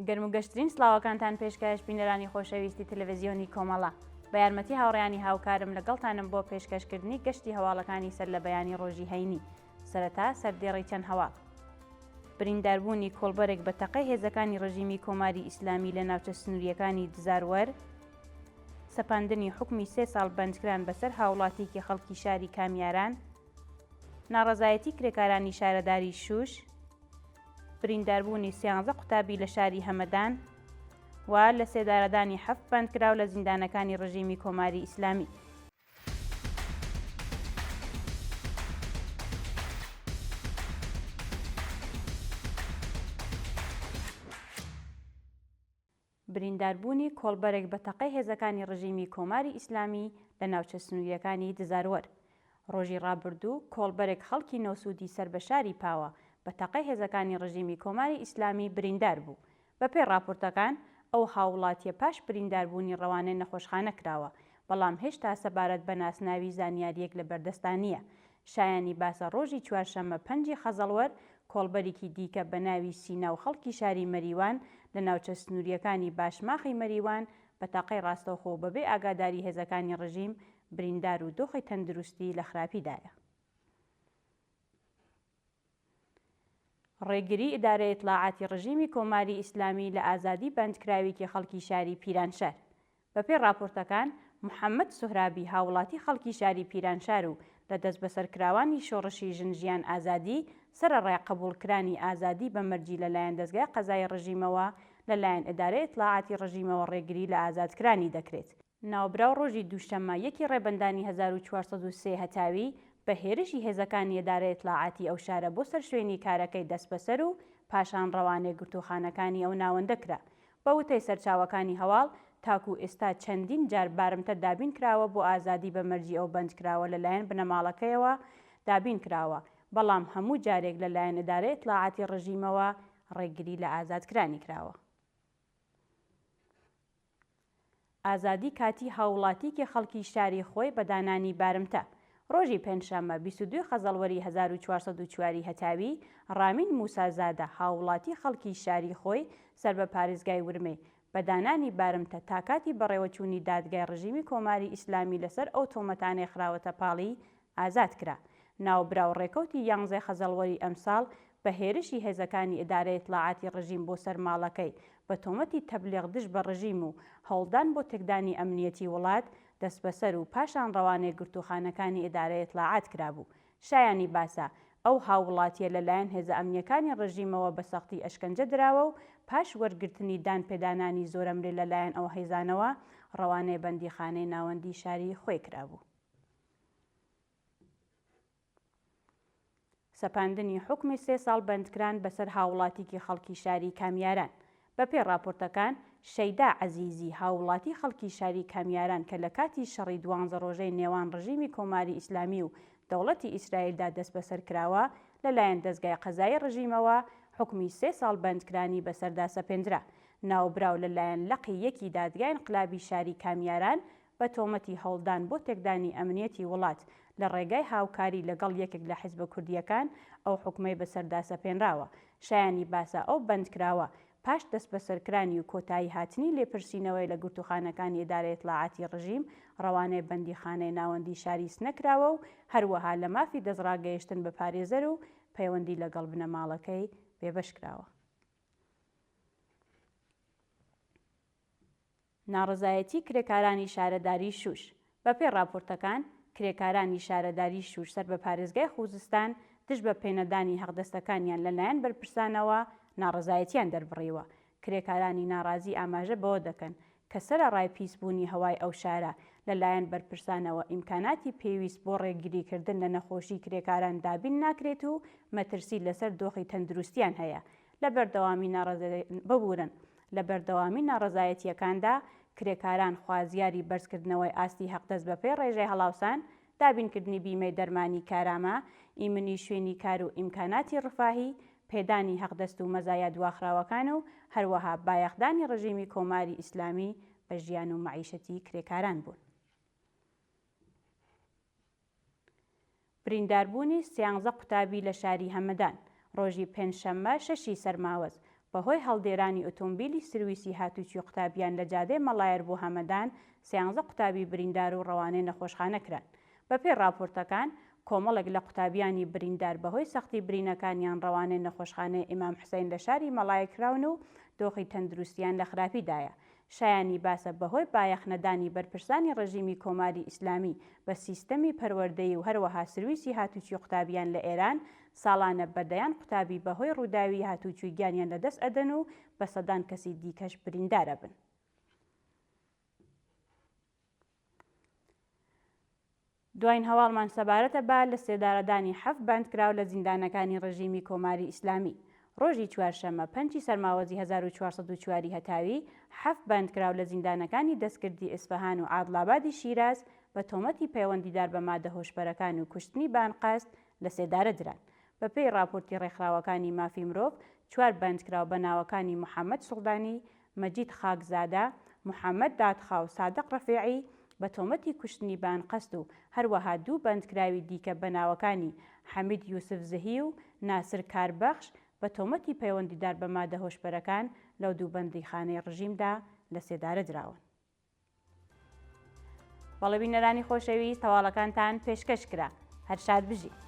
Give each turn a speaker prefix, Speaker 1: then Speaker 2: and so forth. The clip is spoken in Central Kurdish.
Speaker 1: گەرم و گەشترین سڵاوەکانتان پێشکەش بینەرانی خۆشەویستی تەلەڤزیۆنی کۆمەڵە. بە یارمەتی هاوڕێیانی هاوکارم لەگەڵتانم بۆ پێشکەشکردنی گەشتی هەواڵەکانی سەر لە بەیانی ڕۆژی هەینی. سەرەتا سەردێڕی چەند هەواڵ. برینداربوونی کۆڵبەرێک بە تەقەی هێزەکانی ڕژیمی کۆماری ئیسلامی لە ناوچە سنوورییەکانی دزاروەر، سەپاندنی حوکمی سێ ساڵ بەندکران بەسەر هاوڵاتییەکی خەڵکی شاری کامیاران، ناڕەزایەتی کرێکارانی شارەداری شوش، برینداربوونی سیانزە قوتابی لە شاری هەمەدان و لەسێدارەدانی حەفت بەندکراو لە زیندانەکانی ڕژیمی کۆماری ئیسلامی. برینداربوونی کۆڵبەرێک بە تەقەی هێزەکانی ڕژیمی کۆماری ئیسلامی لە ناوچە سنوورییەکانی دزاروەر. ڕۆژی ڕابردوو کۆڵبەرێک خەڵکی نەوسوودی سەر بە شاری پاوە بە تەقەی هێزەکانی ڕژیمی کۆماری ئیسلامی بریندار بوو. بەپێی ڕاپۆرتەکان ئەو هاووڵاتییە پاش برینداربوونی ڕەوانەی نەخۆشخانە کراوە، بەڵام هێشتا سەبارەت بە ناسناوی زانیارییەک لە بەردەستا نییە. شایانی باسە ڕۆژی چوارشەممە پەنجی خەزەڵوەر کۆڵبەریکی دیکە بە ناوی سینا و خەڵکی شاری مەریوان لە ناوچە سنوورییەکانی باشماخی مەریوان بە تەقەی ڕاستەوخۆ و بەبێ ئاگاداری هێزەکانی ڕژیم بریندار و دۆخی تەندروستی لە خراپیدایە. ڕێگری ئیدارەی ئیتڵاعاتی ڕژیمی کۆماری ئیسلامی لە ئازادی بەندکراوێکی خەڵکی شاری پیرانشار. بەپێی ڕاپۆرتەکان، محەممەد سوهرابی هاووڵاتی خەڵکی شاری پیرانشار و لە دەستبەسەرکراوانی شۆڕشی ژن ژیان ئازادی، سەرەڕای قەبووڵکرانی ئازادی بە مەرجی لە لایەن دەزگای قەزایی ڕژیمەوە، لە لایەن ئیدارەی ئیتڵاعاتی ڕژیمەوە ڕێگری لە ئازادکرانی دەکرێت. ناوبراو ڕۆژی دووشەممە یەکی ڕێبەندانی 1403 هەتاوی بە هێرشی هێزەکانی ئێدارەی ئیتڵاعاتی ئەو شارە بۆ سەر شوێنی کارەکەی دەستبەسەر و پاشان ڕەوانەی گرتووخانەکانی ئەو ناوەندە کرا. بە وتەی سەرچاوەکانی هەواڵ، تاکوو ئێستا چەندین جار بارمتە دابین کراوە بۆ ئازادی بە مەرجی ئەو بەندکراوە لە لایەن بنەماڵەکەیەوە دابین کراوە، بەڵام هەموو جارێک لە لایەن ئیدارەی ئیتڵاعاتی ڕژیمەوە ڕێگری لە ئازادکرانی کراوە. ئازادی کاتی هاووڵاتیکی خەڵکی شاری خۆی بە دانانی بارمتە. ڕۆژی پێنجشەممە 22 خەزەڵوەری 1404 ی هەتاوی، ڕامین مووسا زادە هاووڵاتی خەڵکی شاری خۆی سەر بە پارێزگای ورمێ بە دانانی بارمتە تا کاتی بەڕێوەچوونی دادگای ڕژیمی کۆماری ئیسلامی لەسەر ئەو تۆمەتانەی خراوەتە پاڵی ئازاد کرا. ناوبراو ڕێکەوتی یانزەی خەزەڵوەری ئەمساڵ بە هێرشی هێزەکانی ئیدارەی ئیتڵاعاتی ڕژیم بۆ سەر ماڵەکەی بە تۆمەتی تەبلیغ دژ بە ڕژیم و هەوڵدان بۆ تێکدانی ئەمنیەتی وڵات دەستبەسەر و پاشان ڕەوانەی گرتووخانەکانی ئیدارەی ئیتڵاعات کرابوو. شایانی باسە، ئەو هاووڵاتییە لە لایەن هێزە ئەمنییەکانی ڕژیمەوە بە سەختی ئەشکەنجە دراوە و پاش وەرگرتنی دان پێدانانی زۆرەملێ لە لایەن ئەو هێزانەوە ڕەوانەی بەندیخانەی ناوەندیی شاری خۆی کرابوو. سەپاندنی حوکمی سێ ساڵ بەندکران بەسەر هاووڵاتیکی خەڵکی شاری کامیاران. بەپێی ڕاپۆرتەکان، شەیدا عەزیزی، هاووڵاتی خەڵکی شاری کامیاران کە لە کاتی شەڕی دوانزە ڕۆژەی نێوان ڕژیمی کۆماری ئیسلامی و دەوڵەتی ئیسرائیلدا دەستبەسەر کراوە، لەلایەن دەزگای قەزایی ڕژیمەوە حوکمی سێ ساڵ بەندکرانی بەسەردا سەپێندرا. ناوبراو لەلایەن لقی یەکی دادگای ئینقلابی شاری کامیاران بە تۆمەتی هەوڵدان بۆ تێکدانی ئەمنیەتی وڵات لە ڕێگای هاوکاری لەگەڵ یەکێک لە حیزبە کوردییەکان ئەو حوکمەی بەسەردا سەپێنراوە. شایانی باسە ئەو بەندکراوە پاش دەستبەسەرکرانی و کۆتایی هاتنی لێپرسینەوەی لە گرتووخانەکانی ئیدارەی ئیتڵاعاتی ڕژیم ڕەوانەی بەندیخانەی ناوەندیی شاری سنە کراوە و هەروەها لە مافی دەستڕاگەیشتن بە پارێزەر و پەیوەندی لەگەڵ بنەماڵەکەی بێبەش کراوە. ناڕەزایەتی کرێکارانی شارەداریی شوش بەپێی ڕاپۆرتەکان، کرێکارانی شارەداریی شوش سەر بە پارێزگای خوزستان دژ بە پێنەدانی حەقدەستەکانیان لەلایەن بەرپرسانەوە ناڕەزایەتیان دەربڕیوە. کرێکارانی ناڕازی ئاماژە بەوە دەکەن کە سەرەڕای پیسبوونی هەوای ئەو شارە لەلایەن بەرپرسانەوە ئیمکاناتی پێویست بۆ ڕێگریکردن لە نەخۆشی کرێکاران دابین ناکرێت و مەترسی لەسەر دۆخی تەندروستیان هەیە. لە بەردەوامی ببورن لە بەردەوامی ناڕەزایەتییەکاندا، کرێکاران خوازیاری بەرزکردنەوەی ئاستی حەقدەست بەپێی ڕێژەی هەڵاوسان، دابینکردنی بیمەی دەرمانی کارامە، ئیمنی شوێنی کار و ئیمکاناتی ڕفاهی، پێدانی حەقدەست و مەزایا دواخراوەکان و هەروەها بایەخدانی ڕژیمی کۆماری ئیسلامی بە ژیان و مەعیشەتی کرێکاران بوون. برینداربوونی سیانزە قوتابی لە شاری هەمەدان ڕۆژی پێنجشەممە شەشی سەرماوەز. بەهۆی هەڵدێرانی ئۆتۆمبیلی سرویسی هاتوچوی قوتابیان لە جادەی مەڵایەر بۆ هەمەدان سیانزە قوتابی بریندار و ڕەوانەی نەخۆشخانە کران. بەپێی ڕاپۆرتەکان، کۆمەڵێک لە قوتابیانی بریندار بەهۆی سەختی برینەکانیان ڕەوانەی نەخۆشخانەی ئیمام حوسەین لە شاری مەڵایەر کراون و دۆخی تەندروستیان لە خراپیدایە. شایانی باسە بەهۆی بایەخ نەدانی بەرپرسانی ڕێژیمی کۆماری ئیسلامی بە سیستەمی پەروەردەیی و هەروەها سرویسی هاتوچوی قوتابیان لە ئێران، ساڵانە بە دەیان قوتابی بەهۆی ڕووداوی هاتوچوی گیانیان لە دەست ئەدەن و بە سەدان کەسی دیکەش بریندار ئەبن. دواین هەواڵمان سەبارەتە بە لە سێدارەدانی حەفت بەندکراو لە زیندانەکانی ڕژیمی کۆماری ئیسلامی. ڕۆژی چوارشەممە پەنجی سەرماوەزی 1404 ی هەتاوی، حەفت بەندکراو لە زیندانەکانی دەستکردی ئیسفەهان و عادڵابادی شیراز بە تۆمەتی پەیوەندیدار بە مادە هۆشبەرەکان و کوشتنی بە ئەنقەست لە سێدارە دران. بەپێی ڕاپۆرتی ڕێکخراوەکانی مافی مرۆڤ، چوار بەندکراو بە ناوەکانی محەمەد سوڵدانی، مەجید خاکزادە، محەمەد دادخا و سادق ڕەفیعی بە تۆمەتی کوشتنی بە ئەنقەست و هەروەها دوو بەندکراوی دیکە بە ناوەکانی حەمید یوسفزهی و ناسر کاربەخش بە تۆمەتی پەیوەندیدار بە مادە هۆشبەرەکان لەو دوو بەندیخانەی ڕژیمدا لە سێدارە دراون. بەڵێ بینەرانی خۆشەویست هەواڵەکانتان پێشکەش کرا. هەر شاد بژین.